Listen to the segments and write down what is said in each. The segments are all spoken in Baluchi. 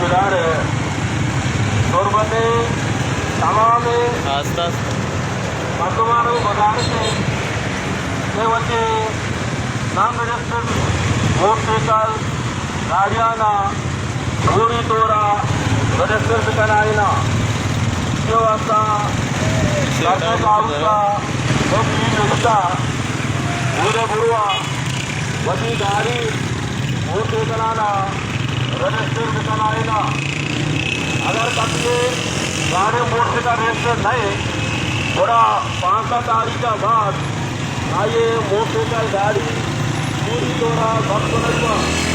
سر تربت ءِ تمام آستہ۔ مردماں گزارش اِنت کہ وتی نان رجسٹرڈ موٹر سائیکل گاڑیانا فوری طورا رجسٹر بکنائینا۔ اے واسطہ ٹریفک ہاؤس ءَ یک ای نوشتہ اود ءَ بروا وتی گاڑی موٹر سائیکلانا رجسٹر بکنائینا۔ اگر کسی گاڑی موٹر سائیکل رجسٹر نہ اِنت، گڑا پانزدہ تاریخ ءَ بعد آئی ءِ موٹر سائیکل گاڑی پوری طور ءَ ضبط کنگ بنت۔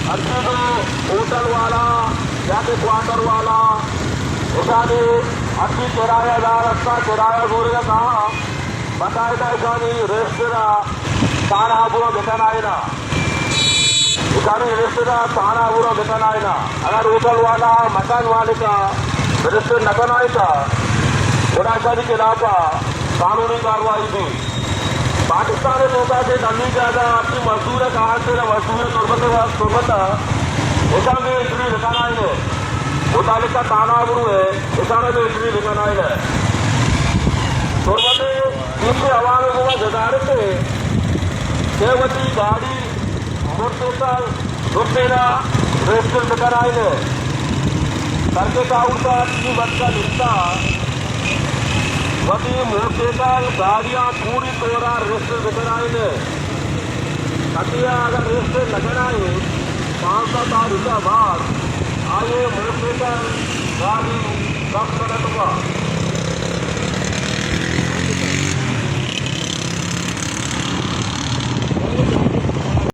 ہرچی کہ ہوٹل والا یا کہ کوارٹر والا، اشانی ہرچی کرایہ دار ہستاں، کرایہ زورگ ءَ کاہاں، باقاعدہ اشانی رجسٹر ءَ تھانہ ءَ برو بکنائینا۔ اشانی رجسٹر ءَ تھانہ ءَ برو بکنائینا۔ اگر ہوٹل والا، مکان مالک ءَ رجسٹر نکنائیتا، گڑا اشانی خلاف ءَ قانونی کاروائی بیت۔ پاکستان ءِ توکا کہ ڈنی جاگہ ہرچی مزدور ءَ کار کنت، مزدور تربت ءَ، تربت ءَ، اشاں بے انٹری بکنائینے۔ متعلقہ تھانہ ءَ برو ءَ اشاں بے انٹری بکنائینے۔ تربت ءِ ایشی عوام ءَ گوں گزارش اِنت کہ وتی گاڑی موٹر سائیکل درستینا رجسٹر بکنائینے۔ سرکٹ ہاؤس ءَ تئی بچہ نشتہ، وتی موٹر سائیکل گاڑیاں پوری طور ءَ رجسٹر بکنائینے۔ کسی ءَ اگر رجسٹر نہ کنائیت، پانزدہ تاریخ ءَ بعد آئی ءِ موٹر سائیکل گاڑی ضبط کنگ بنت۔